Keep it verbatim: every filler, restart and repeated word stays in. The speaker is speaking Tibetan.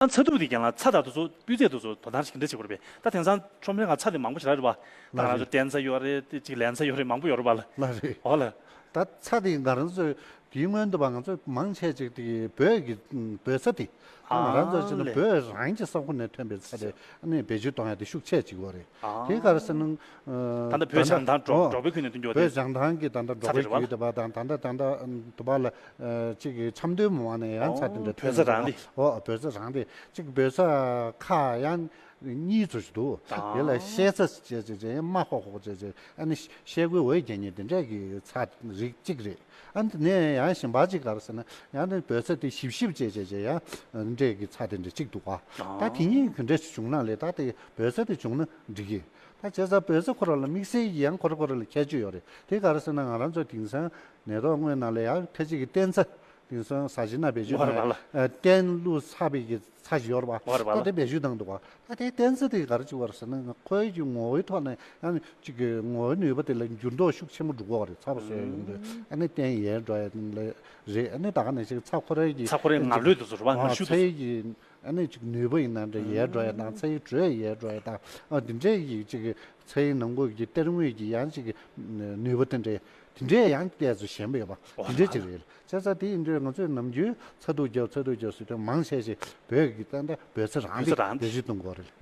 ཨ་ཚ་གདུག་དེ་རྐྱེན་ལ་ཚྭ་དང་དེ་ཚོ་སྤུས་ཚད་དེ་ཚོ་དོ་སྣང་ཞིག་འདྲ་བྱེད་དགོས་རེད་པས། ད་དེང་སང་ཁྲོམ་རའི་ནང་ཚྭ་དེ་མང་པོ་ཞིག་རག་རེད་པ། ད་ང་རང་ཚོ་བསྟེན་ཚྭ་ཡོད་རེད། དེ་གཅིག་ལན་ཚྭ་ཡོད་རེད། མང་པོ་ཡོད་རེད་པ་ལ། ལགས་རེད། འོ་ལ། ད་ཚྭ་དེ་ང་རང་ཚོ་དེའི་སྔོན་དུ་བ་ང་ཚོ་མང་ཆེ་ཅིག་དེ་བོད་ཀྱི་བོད་ཚྭ་དེ། ང་རང་ཚོ་ཨ་ཅིག་ན་ལས། བོད་རང་གི་ས་ཁུལ་ནས་ཐོན་པའི་ཚྭ་དེ་ཨ་ནི་བེད་སྤྱོད་གཏོང་ཡ་དེ་ཤུགས་ཆེ་ཅིག་ཡོད་རེད། ཨ། དེ་ག་རེ་ཟེར་ན། ད་ལྟ་བོད་བྱང་ཐང་འབྲོག་འབྲོག་པའི་ཁུལ་ནས་ཐོན་རྒྱུ་བ་བོད་དེ་བྱང་ཐང་གི་ད་ལྟ་འབྲོག་པའི་ཚྭ་རེད་པ་ཁུལ་ལ། དེ་བ་དང་ད་ལྟ་ད་ལྟ་དུ་བ་ལ་ཅིག་གི་ཆབ་མདོའི་མི་མང་ནས་ཡང་ཚྭ་དེ་འདྲ་བོད་ཚྭ་རང་རེད། འོ་བོད་ཚྭ་རང་རེད། ཅིག་བོད་ཚྭ་ཁ་ཡང་གཉིས་ཙམ་ཞིག་འདུག། ཨ། དེ་ལ་ཤེལ་ཚྭ་བྱས་བྱས་བྱས་དམར་ཧོག་ཧོག་བྱས་བྱས་ཨ་ནི་ཤེལ་སྒོའི་འོད་རྒྱག་མཁན་དེ་འདྲས་ཀྱི་ཚྭ་རིགས་གཅིག་རེད། ཨ་ནི་དེ་ནས་ཡང་གཞན་པ་གཅིག་ག་རེ་ཟེར་ན་ཡང་ནི་བོད་ཚྭ་དེ་ཞིབ་ཞིབ་བྱས་བྱས་བྱས་ཡང་འདྲས་ཀྱི་ཚྭ་དེ་འདྲས་གཅིག་འདུག་ག། ད་དེ་གཉིས་ག་འདྲས་ཞིག་བྱུང་ན་ལས་ད་དེ་བོད་ཚྭ་དེ་བྱུང་ན་འགྲིག་གི། ད་བྱས་ཙང་བོད་ཚྭ་ཁོ་རང་ལ་དམིགས་བསལ་གྱི་ཡང་ཁོ་རང་ཁོ་རང་ལ་ཁྱད་ཆོས་ཡོད་རེད། དེ་ག་རེ་ཟེར་ན་ང་རང་ཚོ་དེང་སང་ནད་ཐོག་དངོས་ནང་ལ་ཡང་ཁ་ཅིག་གི་བསྟེན་ཚྭ། དེང་སང་ཟ་ཞིང་ན་བེད་སྤྱོད་བར་བར་ལ། ཨ་བསྟེན་བླུགས་ཚ་བའི་གི་ཚྭ་ཞིག་ཡོད་རེད་པ། བར་བར་ད་ལ། དེ་བེད་སྤྱོད་བཏང་འདུག་པ། ད་དེ་བསྟེན་ཚྭ་དེ་ག་རེ་བྱེད་པ་རེད་ཟེར་ན་ཁོའི་གི་ངོ་བོའི་ཐོག་ནས་ཡང་ཅིག་གི་ངོ་བོའི་ནུས་པ་དེ་ལ་འགྱུར་ལྡོག་ཤུགས་ཆེན་པོ་འགྲོ་གི་ཡོད་རེད། ཚྭ་བ་ཟོས་ཡོང་དུས་ཨ་ནི་བསྟེན་ཡལ་འགྲོ་ཡ་ལ་རེད། ཨ་ནི་ད་ག་ནང་བཞིན་ཚྭ་ཁོ་རའི་གི་ཚྭ་ཁོ་རའི་ངར་གླུད་དེ་ཚོ་རེད་པ། ངར་ཤུགས་དེ་ཚྭ་ཚོ། ཡི་གི་ཨ་ནི་ཅིག་ནུས་པ་ཡིན་ན་འདྲ་ཡལ་འགྲོ་ཡ་དང་ཚྭ་ཡི་དྲོད་ཡལ་འགྲོ་ཡ་དང་ཨ་དེ་འདྲའི་གི་ཅིག་གི་ཚྭ་ཡི་ནང་ཁུལ་གྱི་གཏེར་དངོས་ཀྱི་ཡང་ཅིག་གི་ནུས་པ་དེ་འདྲའི་དེ་འདྲའི་ཡང་ཏོག་ཙམ་ཞན་པ་ཡོད་པ་དེ་འདྲའི་ཅིག་རེད། བྱས་ཙང་དེ་ཡིན་དུས་ང་ཚོས་ནམ་རྒྱུན་ཚྭ་ཐུག་རྒྱབ་ཚྭ་ཐུག་རྒྱབ་ཟེར་དུས་མང་ཆེ་ཞིག་བོད་ཀྱི་ད་ལྟ་བོད་ཚྭ་རང་བོད་ཚྭ་རང་རེད། བེད་སྤྱོད་གཏོང་དགོས་རེད།